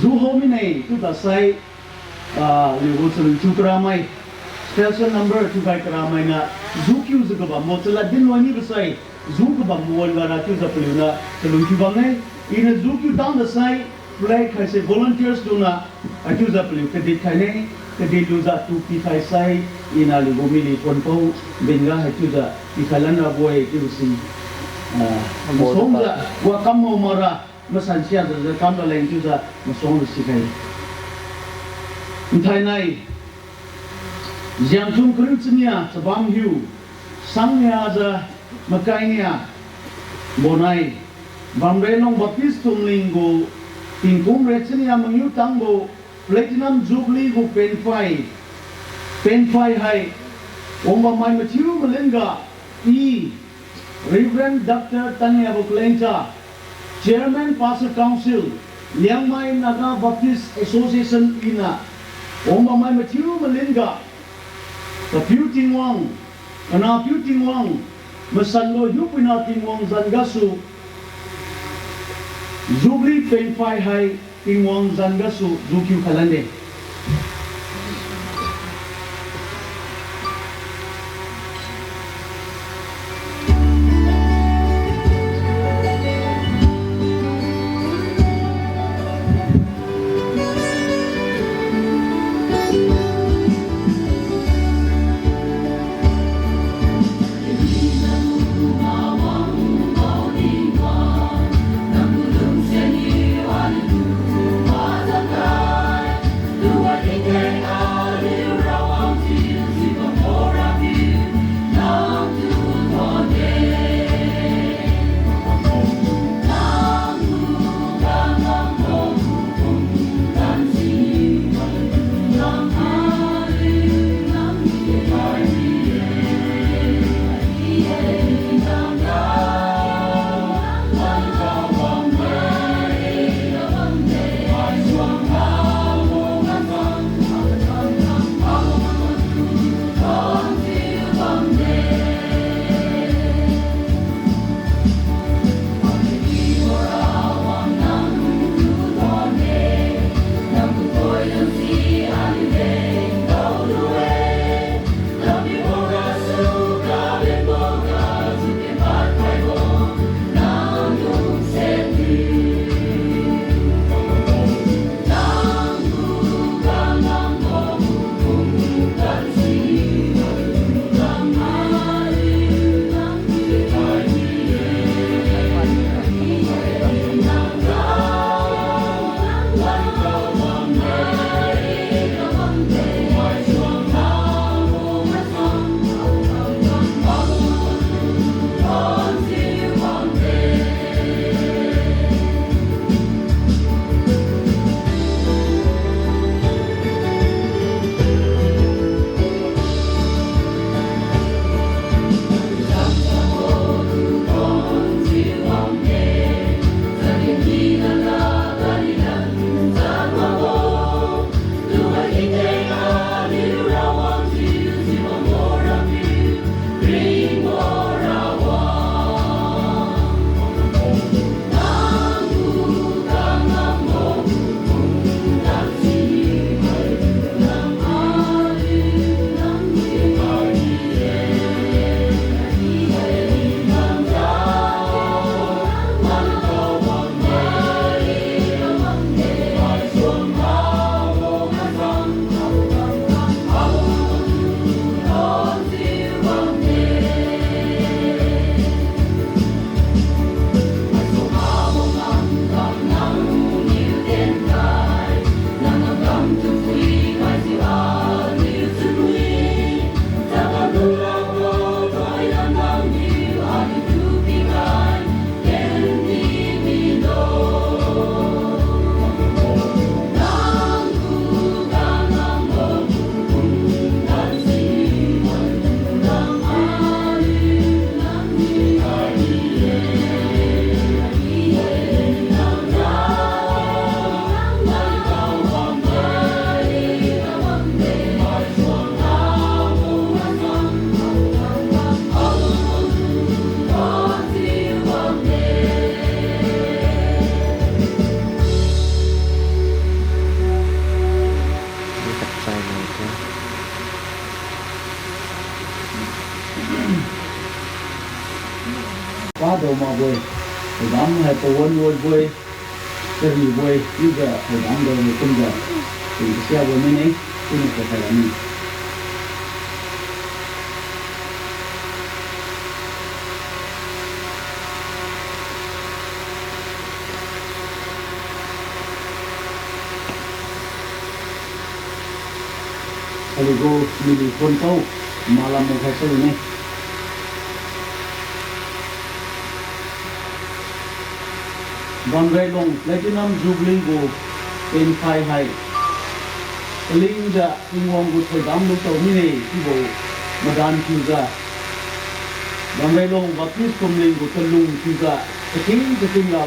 juho mine chiuta sai, ah, aliu gu chalun thiu karamai, station number thiukhai karamainiu jukiujiu kabambo chalad dinloi mibo sai, ju kabambo wan-ga ra chiujiu paliuniu chalun thiu bamme. Iniu jukiu tangjiu sai, flag haise volunteers dungniu haichiujiu paliu kadit khaine, kadit lujiu tu pikhai sai, iniu aliu gu mily ponpao benga haichiujiu pikhai lan rabo-e chiubo si, ah, masungjiu wa kambo mara, masan siajiu kam raleng chiujiu masungjiu sikhai. Nthainai Jiangthong karing chania chabam hiu, sang niajiu makai nia bonai, Bamrei Long Baptist Tumling gu tingkum rechania mangiu tangbo Platinum Jubilee gu penphai, penphai hai, wangbammai mathiu malingga, I, Reverend Doctor Taniabo Kalengcha, Chairman Pastor Council, Liangmai Naga Baptist Association iniu, wangbammai mathiu malingga, Papiu Tingwang, Panahpiu Tingwang, Masanbo Hiupuina Tingwang zan gasu, Jubilee penphai hai Tingwang zan gasu jukiu khailande. Padao makbo-e, thoidam hai pawan wanbo-e, karibo-e, chiujiu thoidam dao kumjiu, tingkasiabo mine, chiuniu kakhai rani. Aliu gu mily thonpao malam mao khai sabo ne. Bamrailong Platinum Jubilee gu penphai hai kalingjiu Tingwang gu thoidam lutao mine chiubo madan thiujiu, Bamrailong Baptist Phumling gu kalung thiujiu, kating kating ga,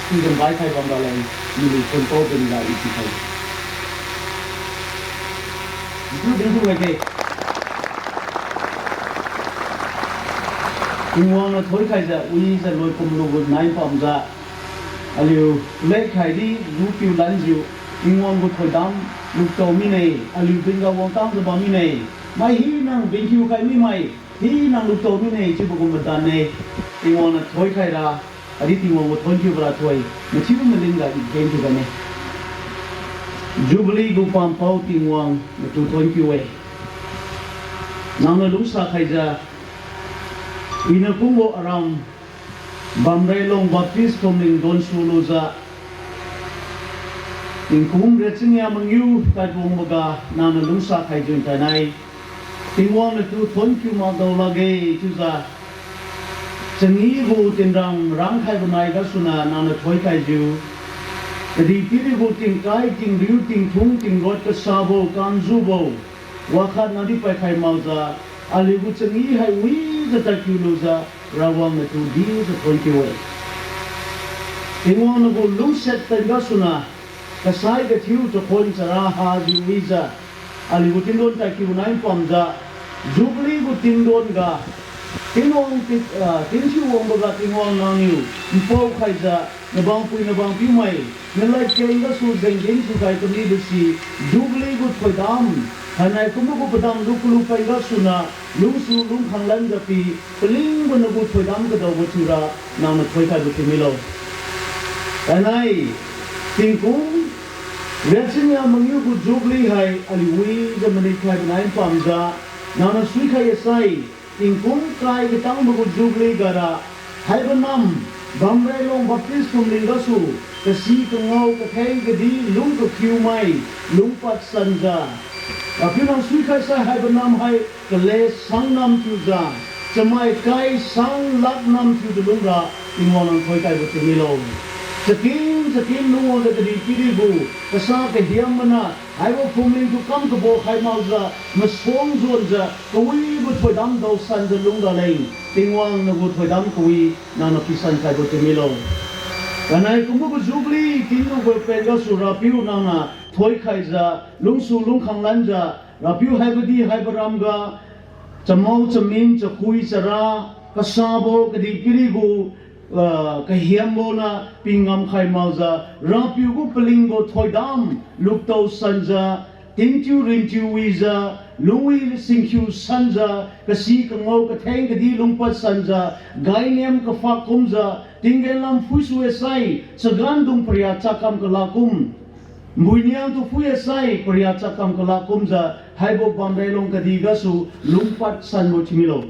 tingdam bai khai bamraleng, mily thonpao dinjiu i thikhai. Dintu dintu haide. Tingwang niu thoikhaijiu wijiu loikum lubo nai pamjiu, aliu lek khaidi lupiu lanjiu, Tingwang gu thoidam lutao mine, aliu dinga wangtangjiu bam mine, mai hina dinkiu khai mimai hina lutao mine chiubo gu madan-e. Tingwang niu thoikhaira, khatdi Tingwang gu thonkiu bara thoi, mathiu maling ga i kengkiu bane. Jubilee gu pampao Tingwang natu thonkiu-e. Nangniu lungsa khaijiu, iniu kumbo aram, Bamrailong Baptist Phumling donsu lujiu, tingkum riat chinnia mangiu tadwangboga nangniu lungsa khaijiu thainai, Tingwang natu thonkiu makdao lakge chiujiu, changi gu tinrang rangkhaibo nai gasuniu nangniu thoikhaijiu, kadihpiri gu tingkai, tingriu, tingthung, tingrot, kasabo, kamjubo, wakhatnadi paikhai makjiu, aliu gu changi hai wijiu tadkiu lujiu, Rawang natu dijiu thonkiu-e. Tingwang nagu lungsiat pen gasuniu, kasai kathiu chakhon chara hajiu wijiu, aliu gu tingdon tadkiu nai pamjiu, Jubilee gu tingdon ga, Tingwang ti, ah, tingthiu wangboga Tingwang nangniu npao khaijiu, nabangpui nabangpiumai, nalad keng gasu jengdin thiukhai kamibo si, Jubilee gu thoidam, thainai kumbo gu padam lu kalu pen gasuniu, lungsu lungkhang lanjiu pi, palingbo nagu thoidam kadaobo thiura, nangniu thoikhaibo thiumilo. Thainai, tingkum riat chinnia mangiu gu Jubilee hai aliu wijiu manit khaibo nai pamjiu, nangniu suikhai-e sai, tingkum kai katangbo gu Jubilee gara, haibo nam, Bamrailong Baptist Phumling gasu, kasi kangao katheng kadi lung kakhiumai, lungpad sanjiu, Rapiu nang suikhai sai haibo nam hai, kale sang nam thiujiu, chamai kai sang lak nam thiujiu lungra, Tingwang nang thoikhaibo thiumilo. Chakin chakin lungwangjiu kadihpiri gu, kasa kahiam mana, haibo phumling tu kam kabo khai makjiu, masuang juanjiu, kawibo thoidam daosanjiu lungraleng, Tingwang nagu thoidam kawi, nangniu pisan khaibo thiumilo. Thainai kumbo gu Jubilee tinglubo pen gasu Rapiu nangniu thoikhaijiu, lungsu lungkhang lanjiu, Rapiu haibo di haibo ramga, chamao chamin chakhui chara, kasabo kadihpiri gu, ah, kahiambo niu pingam khai makjiu, Rapiu gu palingbo thoidam, luktao sanjiu, tingtiu rintiu wijiu, lungwi singkhiu sanjiu, kasi kangao katheng kadi lungpad sanjiu, gainiam kaphak kumjiu, tinggen lam phuisu-e sai, chagandung paria chakam kala kum, mbuiniang tu phui-e sai, paria chakam kala kumjiu, haibo Bamrailong kadih gasu, lungpad sanbo thiumilo.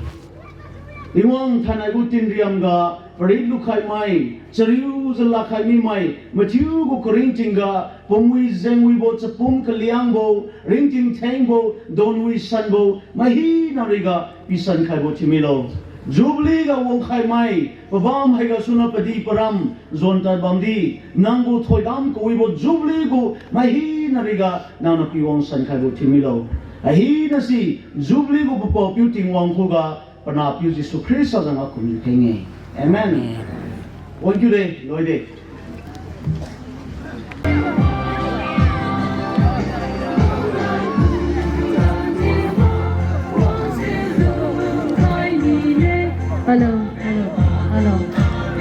Tingwang thainai gu tinriamga, parit lukhai mai, chariujiu lakhai mimai, mathiu gu karingtingga, pumwi jengwibo chapum kaliangbo, ringting thengbo, donwi sanbo, mai hina riga, pisan khaibo thiumilo. Jubilee ga wangkhai mai, pabam haigasuniu padih param, juan tad bamdi, nang gu thoidam kawibo Jubilee gu, mai hina riga, nangniu piwang san khaibo thiumilo. Ahinasi, Jubilee gu papao piu Tingwang khuga, panahpiu Jesu Khrista zanga kumjiu kheng-e. Amen. Thank you de, loide. Hello, hello, hello.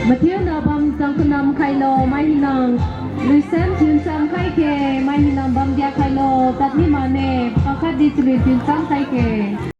Mathiu na bam chang kanam khailo, mai hinang. Luisam thiu cham khai khe, mai hinang bam dia khailo, tadmi mane, pakhat di chalui thiu cham khai khe.